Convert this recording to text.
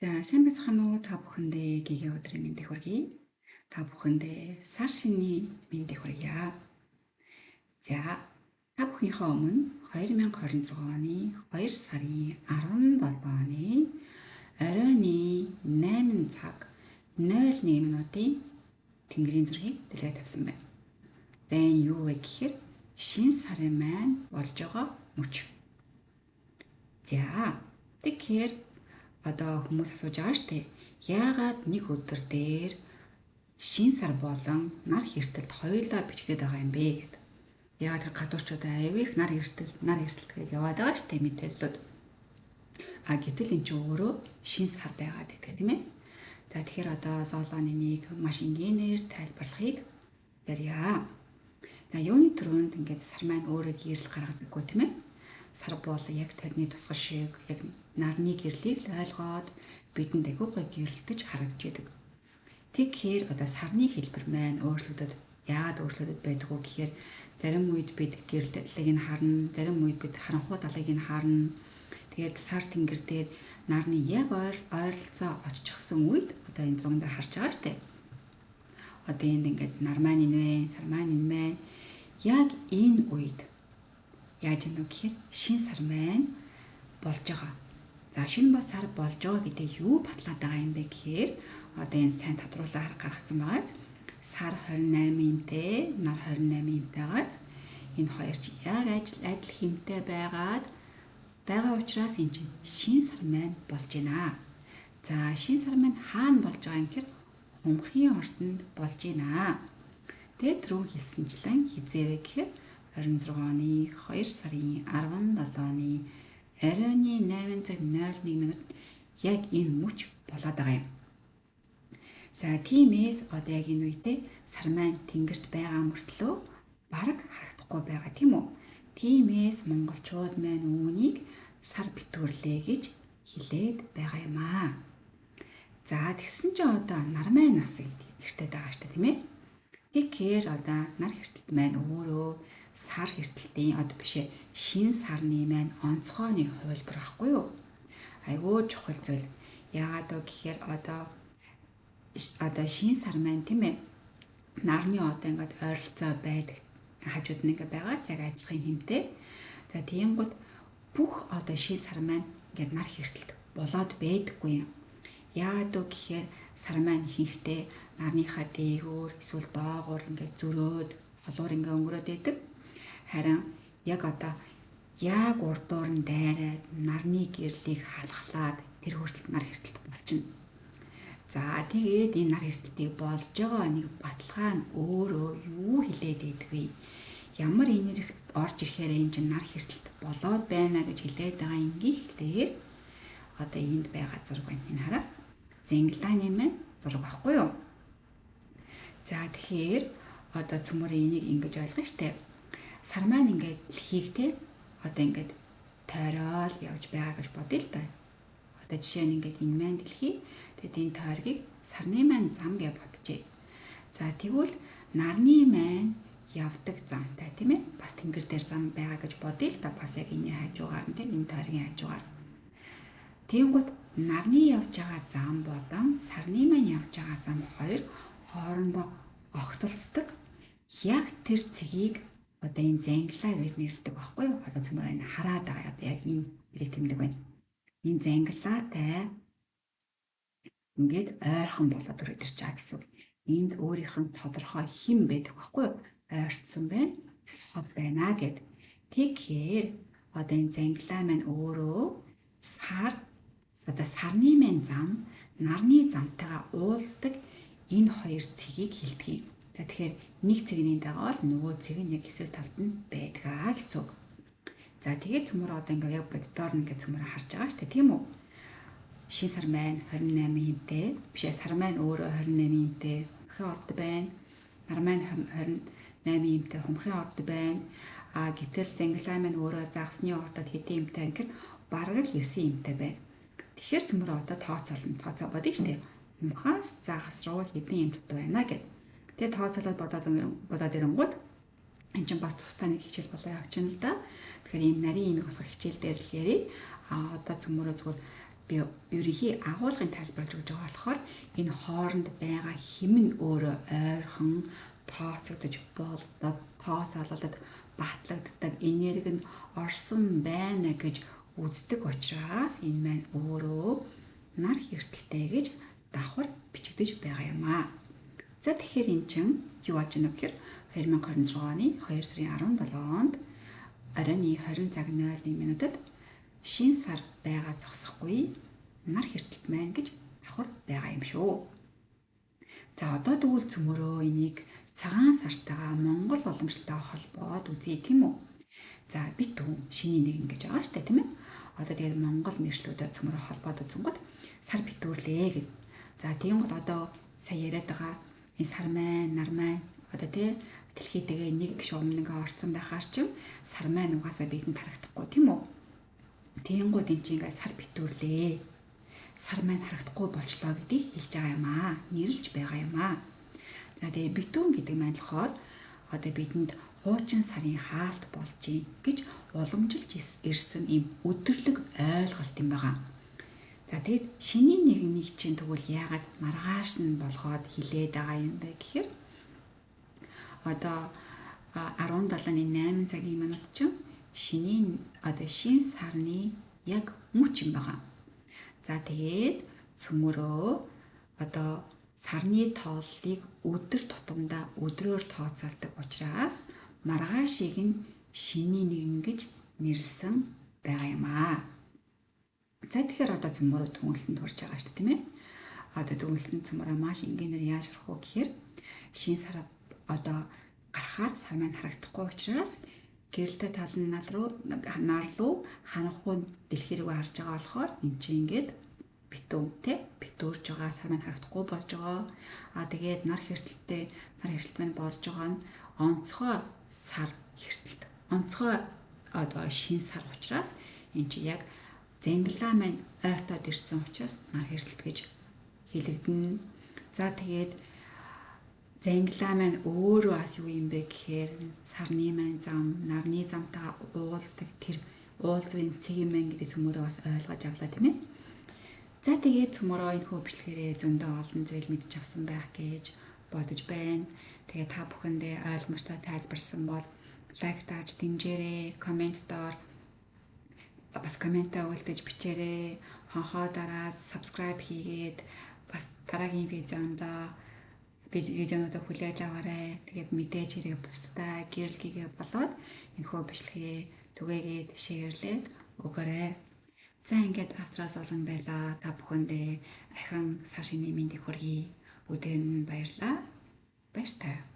За сайн байцгаана уу, та бүхэндээ гэгээ өдрийн мэндийг хүргэе. Та бүхэндээ сар шинийн мэндийг хүргье. За та бүхнийхээ өмнө 2026 оны 2 сарын 17-ны оройн 8 цаг 01 минутын тэнгэрийн зургийг дэлгээ тавьсан байна. За энэ юу вэ гэхээр шин сарын маань болж байгаа мөч. За тэгэхээр одоо хүмүүс асууж байгаа шүү дээ. Яагаад нэг өдөр дээр шин сар болон нар хэртэлд хоёулаа бичигдээд байгаа юм бэ гэд. Яагаад тэр гадуурчуудаа аюу их нар хэртэл нар хэртэлт гэж яваад байгаа шүү дээ мэдээллүүд. А гэтэл эн чинь өөрөө шин сар байгаад байдаг, тийм ээ. За тэгэхээр одоо зоолооны нэг маш энгийнээр тайлбарлахыг ярья. За юуны түрүүнд ингээд сар маань өөрөө гэрэл гаргадаггүй, тийм ээ. Сар бол яг тарны тусгал шиг яг нарны гэрлийг л ойлгоод бидэнд айгүй гоё гэрэлтэж харагдаж идэг. Тэгэхээр одоо сарны хэлбэр маань өөрчлөгдөд, яагаад өөрчлөгдөд байдаг вэ гэхээр зарим үед бид гэрэлтэлийг нь харна, зарим үед бид харанхуй далыг нь харна. Тэгээд сар тэнгэр дээр нарны яг ойролцоо очихсан үед одоо энэ зурган дээр харж байгаа штэ. Одоо энд ингээд нар маань энэ вэ, сар маань энэ байна. Яг энэ үед яаж юм бэ гэхээр шин сар маань болж байгаа. За шинэ бас сар болж байгаа гэдэг юу батлаад байгаа юм бэ гэхээр одоо энэ сайн тодруулаад гаргацсан байгаа. Сар 28 имтэй, нар 28 имтэйгаас энэ хоёр чи яг ажил адил хэмтэй байгаад байгаа учраас энэ чинь шин сар маань болж байна. За шин сар маань хаана болж байгаа юм гэхээр хумхын ордонд болж байна. Тэгээд түрүү хэлсэнчлэн хизээ вэ гэхээр 26 оны 2 сарын 17-ны оройн 8 цаг 01 минут яг энэ мөч болоод байгаа юм. За тиймээс одоо яг энэ үедээ сар маань тэнгэрт байгаа мөртлөө бараг харагдахгүй байгаа, тийм үү? Тиймээс монголчууд маань үүнийг сар битүүрлээ гэж хэлээд байгаа юм аа. За тэгсэн чинь одоо нар маань нас эртээд байгаа шүү дээ, тийм ээ? Тэгэхээр одоо нар хэртэлт маань өөрөө сар хэртэлтийн одоо биш ээ, шин сарны маань онцгойны хувилбар байхгүй юу? Айгүй чухал зүйл. Яагаад вэ гэхээр одоо шин сар маань, тийм ээ, нарны одоо ингээд ойролцоо байдаг хажууд нь ингээд байгаа цаг адилхан хэмтэй. За тиймгүүд бүх одоо шин сар маань ингээд нар хэртэлт болоод байдаггүй юм. Яагаад вэ гэхээр сар маань ихэнхдээ нарныхаа дээгүүр эсвэл доогуур ингээд зөрөөд холуур ингээд өнгөрөөд байдаг. Харин яг одоо яг урдуур нь дайраад нарны гэрлийг халахлаад тэр хүртэл нар хэртэлт болчихно. За тэгээд энэ нар хэртэлтийг болж байгаа нэг баталгаа нь өөрөө юу хэлээд байдаг вэ? Ямар энерги орж ирэхээр энэ чинь нар хэртэлт болоод байна гэж хэлээд байгаа юм гэхлээр одоо энд байгаа зураг байна. Энэ хараа. Зинглааны маань зураг багхгүй юу? За тэгэхээр одоо цөмөрөө энийг ингэж ойлгоно штэ. Сар маань ингээд дэлхийг те одоо ингээд тойроод явж байгаа гэж бодъё л да. Одоо жишээ нь ингээд энэ маань дэлхий. Тэгэд энэ тойргийг сарны маань зам гэж боджээ. За тэгвэл нарны маань явдаг замтай, тийм ээ. Бас тэнгэр дээр зам байгаа гэж бодъё л да. Бас яг энэ хажуугаар нь, тийм, энэ тойргийн хажуугаар. Тэгэнгүүт нарны явж байгаа зам болон сарны маань явж байгаа зам хоёр хоорондоо огтолцдог. Яг тэр цэгийг одоо энэ зангилаа гэж нэрлэдэг байхгүй юу? Одоо цөмөр энэ хараад байгаа одоо яг энэ хэлэг тэмдэг байна. Энэ зангилаатай ингээд ойрхон болоод өрөөд ирж байгаа гэсэн үг. Энд өөрийнх нь тодорхой хэм байдаг байхгүй юу? Ойртсон байна, хол байна гэд. Тэгэхээр одоо энэ зангилаа маань өөрөө сар одоо сарны маань зам нарны замтайгаа уулздаг энэ хоёр цэгийг хэлдэг юм. За тэгэхээр нэг цэгний дагуу л нөгөө цэг нь яг эсрэг талд нь байдгаа гэсэн үг. За тэгээд цөмөр одоо ингээд яг боддоор нь ингээд цөмөр харж байгаа шүү дээ, тийм үү? Шин сар маань 28 хэмтэй. Биш ээ, сар маань өөрөө 28 хэмтэй. Хумхын орд байна. Нар маань 28 хэмтэй хумхын орд байна. А гэтэл зангилаа маань өөрөө загасны ордод хэдэн хэмтэй гэхээр бараг л 9 хэмтэй байна. Тэгэхээр цөмөр одоо тооцоолно. Тооцоо бодъё шүү дээ. Хумхаас загас руу хэдэн юм дутуу байна гэд. Тэгээ тооцоолоод бодоод бодоод ирэнгүүт энэ чинь бас тусдаа нэг хичээл болоо явчихна л да. Тэгэхээр ийм нарийн имийг болохоор хичээл дээр л ярив. А одоо цөмөрөө зүгээр Би ерөнхий агуулгын тайлбарлаж өгч байгаа болохоор энэ хооронд байгаа хим нь өөрөө ойрхон тооцогдож болдог, тооцоололдод батлагддаг энерги нь орсон байна гэж үздэг учраас энэ маань өөрөө нар хэртэлтэй гэж давхар бичигдэж байгаа юм аа. За тэгэхээр эн чинь юу болж байна вэ гэхээр 2026 оны 2 сарын 17-нд оройн 20 цаг 01 минутад шин сар байгаа зогсохгүй нар хэртэлт маань гэж давхар байгаа юм шүү. За одоо тэгвэл цөмөрөө энийг цагаан сартайгаа Монгол уламжлалтай холбоод үзье, тийм үү? За битүүн шиний нэгэн гэж байгаа штэ, тийм ээ. Одоо тэгээд Монгол нэршлүүдэд цөмөрөө холбоод үзэнгүүт сар битүүрлээ гэд. За тийм гол одоо сая яриад байгаа энэ сар маань, нар маань одоо тий дэлхийдэгээ нэг шугам нэг орцсон байхаар чинь сар маань угаасаа бидэнд харагдахгүй, тийм үү? Тэнгууд эн чинь ингээд сар битүүрлээ. Сар маань харагдахгүй болчлоо гэдгийг хэлж байгаа юм аа. Нэрлж байгаа юм аа. За тэгээ битүүн гэдэг маань болохоор одоо бидэнд хуучин сарын хаалт болж гин гэж уламжилж ирсэн ийм өдөрлөг ойлголт юм байгаа. За тэгэд шинийн нэгнийг чинь тэгвэл яагаад маргааш нь болгоод хилээд байгаа юм бэ гэхээр одоо 17-ны 8 цагийн минут чинь шинийн одоо шин сарны яг мөч юм байгаа. За тэгээд цөмөрөө одоо сарны тооллыг өдөр тутамдаа өдрөөр тооцоолдог учраас маргаашийг нь шинийн нэгэн гэж нэрлсэн байгаа юм аа. За тэгэхээр одоо цөмөрөө дүгнэлтэнд хүрч байгаа шүү дээ, тийм ээ. Одоо дүгнэлтэнд цөмөрөө маш энгийнээр яаж хүрэх вэ гэхээр шин сар одоо гарахаар сар маань харагдахгүй учраас гэрэлтэй тал нь нар руу харанхуй дэлхий рүү харж байгаа болохоор эн чинь ингээд битүү те битүүрж байгаа, сар маань харагдахгүй болж байгаа. А тэгээд нар хэртэлтэй нар хэртэлт маань болж байгаа нь онцгой сар хэртэлт. Онцгой одоо шин сар учраас эн чинь яг зангилаа маань ойртоод ирсэн учраас нар хэртэлт гэж хэлэгдэнэ. За тэгээд зангилаа маань өөрөө бас юу юм бэ гэхээр сарны маань зам, нарны замтайгаа уулздаг тэр уулзвын цэг юм байна гэдэг цөмөрөө бас ойлгож авлаа, тийм ээ. За тэгээд цөмөрөө энэ хөө бичлэгээрээ зөндөө олон зүйл мэдчих авсан байх гэж бодож байна. Тэгээд та бүхэндээ ойлгомжтой тайлбарсан бол лайк тааж дэмжээрэй, коммент доор бас комментаа үлдээж бичээрэй. Хонхоо дараад subscribe хийгээд бас дараагийн видеонд видеонуудаа хүлээж аваарай. Тэгээд мэдээж хэрэг бусдаа гэрэл гэгээ болоод энэхүү бичлэгээ түгээгээд share лээд өгөөрэй. За ингээд астрас олон байлаа. Та бүхэндээ ахин сар шинийн мэндийг хүргэе. Өдөр нь баярлалаа. Баяртай.